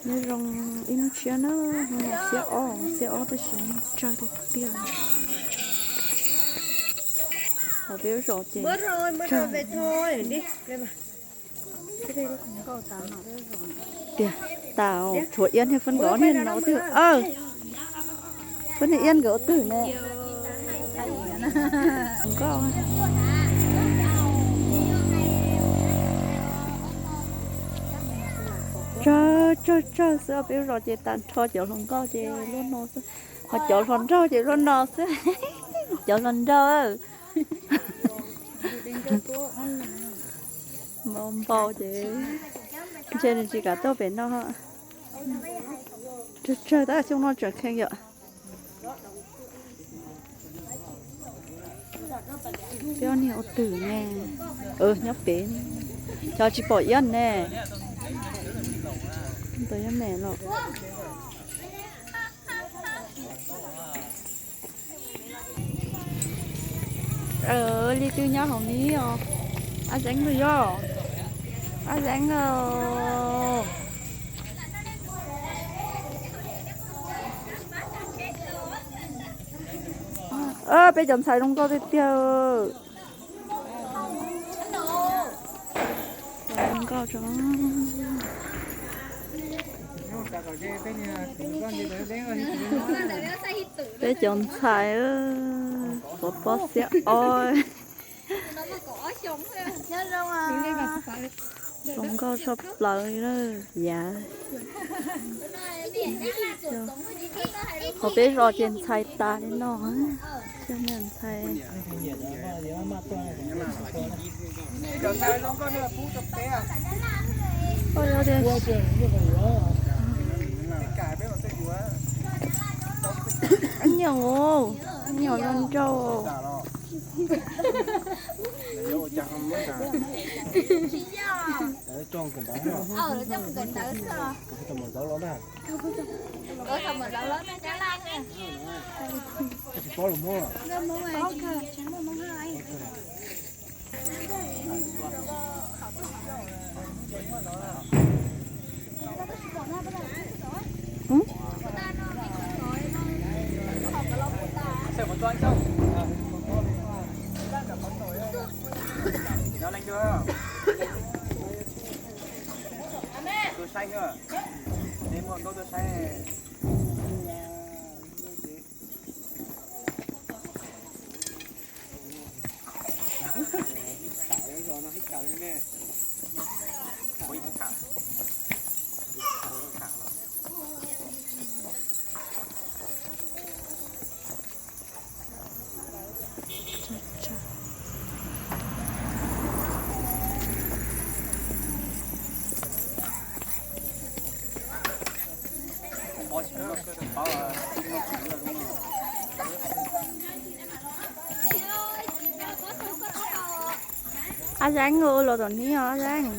Nyob zoo ib hnub tshiab na, hnub no xiab ob, xiab ob tab sis tsawg tiag tiag. Hauv peb zos ces tsawg tiag. Tas, tshuav Iab niag Fab Nkos niag no twg. Pab niag Iab nkawd twg ne. Nkauj. Tsawg tsawg tsawg xwb, peb zos ces tag nrho cov hluas nkauj ces luaj no xwb, ho cov hluas nraug ces luaj no xwb. Cov hluas nraug npau npau ces ntshe nws tsis kam tuaj pem no. Tsawg tsawg tab, xyoo no tseem kheev yom. Peb ob niag ua twm ne, nyob pem, xyov tsis pom Iab ne. Tus nyob me los. Li twg nyob hauv mi os? Ab Zeeb tus yog, Ab Zeeb. Peb cov ntxhais zoo nkauj tiag tiag. Zoo nkauj tso. Peb cov ntxhais, pov pob xiab ob. Zoo nkauj tshaj plaws li na. Yav, hauv peb zos ces ntxhais tas li no, cov niag ntxhais. Ib nyuag, ib nyuag zoo nraug. Ab Zeeb, los tom neb os Ab Zeeb.